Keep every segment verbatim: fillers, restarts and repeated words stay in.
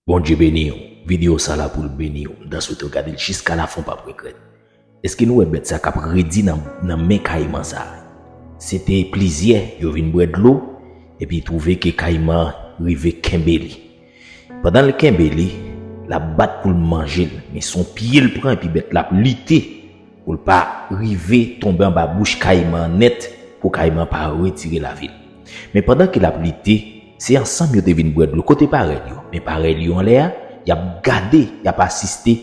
Bondye beni w. Videyo sa la pou l beni w. M ta swete w gade l jiska lafen, w p ap regrèt. Èske nou wè bèt sa k ap redi nan, nan men kayiman sa? Se te plizyè, yo vin bwè dlo, epi twouve ke kayiman rive kenbe li. Pandan l kenbe li, l ap bat pou l manje l, men se yon pye l pran, epi bèt la ap lite pou l pa rive tonbe anba bouch kayiman an nèt, pou kayiman pa retire lavi l. Men pandan ke l ap lite, se ansanm yo te vin bwè dlo. Kote parèy yo? Men parèy yo anlè a, y ap gade, y ap asiste.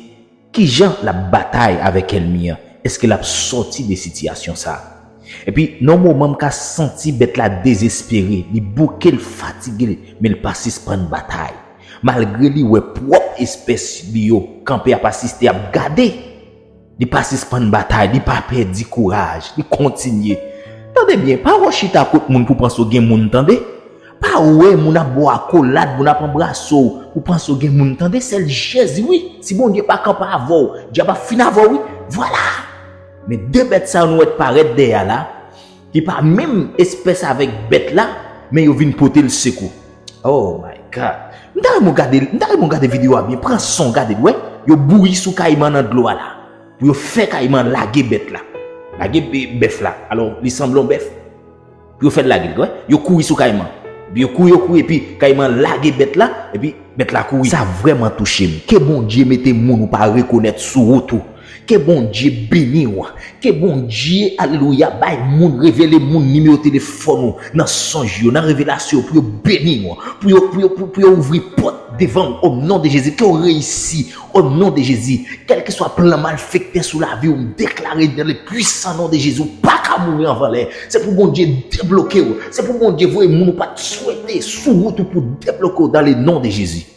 Kijan l ap batay avèk ènmi an? Èske l ap sòti de sitiyasyon sa a? Epi, nan yon moman, m ka santi bèt la dezespere, li bouke, l fatige, men l pa sispann batay. Malgre li wè pwòp espès li yo kanpe ap asiste, ap gade, li pa sispann batay, li pa pèdi kouraj, li kontinye. Tande byen, pa wè w chita kot moun pou panse w gen moun, tande. Pa wè moun ap ba w akolad, moun ap anbrase w pou panse w gen moun, tande. Sèl Jezi, wi. Si Bondye pa kanpe avè w, dyab ap fin avè w, wi. Vwala! Men de bèt sa yo nou wè t parèt dèyè a la, ki pa menm espès avèk bèt la, men yo vin pote l sekou. Oh my God! M ta renmen w gade, m ta renmen w gade videyo a byen. Pran son, gade l, wè. Yo bouyi sou kayiman nan dlo a la. Pou yo fè kayiman lage bèt la. Lage be-, bèf la. Alò, li sanble yon bèf. Pou yo fè l lage l, wè. Yo kouri sou kayiman. Epi yo kouri, yo kouri, epi kayiman lage bèt la, epi bèt la kouri. Sa vrèman touche m. Ke Bondye mete moun ou pa rekonèt sou wout ou. Ke Bondye beni w. Ke Bondye, alelouya, bay moun, revele moun nimewo telefòn ou nan sonj yo, nan revelasyon yo, pou yo beni w, pou yo, pou yo, pou, pou yo ouvri pòt devan w, o non de Jezi. Ke w reyisi, o non de Jezi. Kèlkeswa plan malfektè sou lavi w, m deklare dans le puissant nom de Jésus, ou pa ka mouri anvan lè. Se pou Bondye debloke w. Se pou Bondye voye moun ou pa t swete sou wout ou pou debloke w dans le nom de Jésus.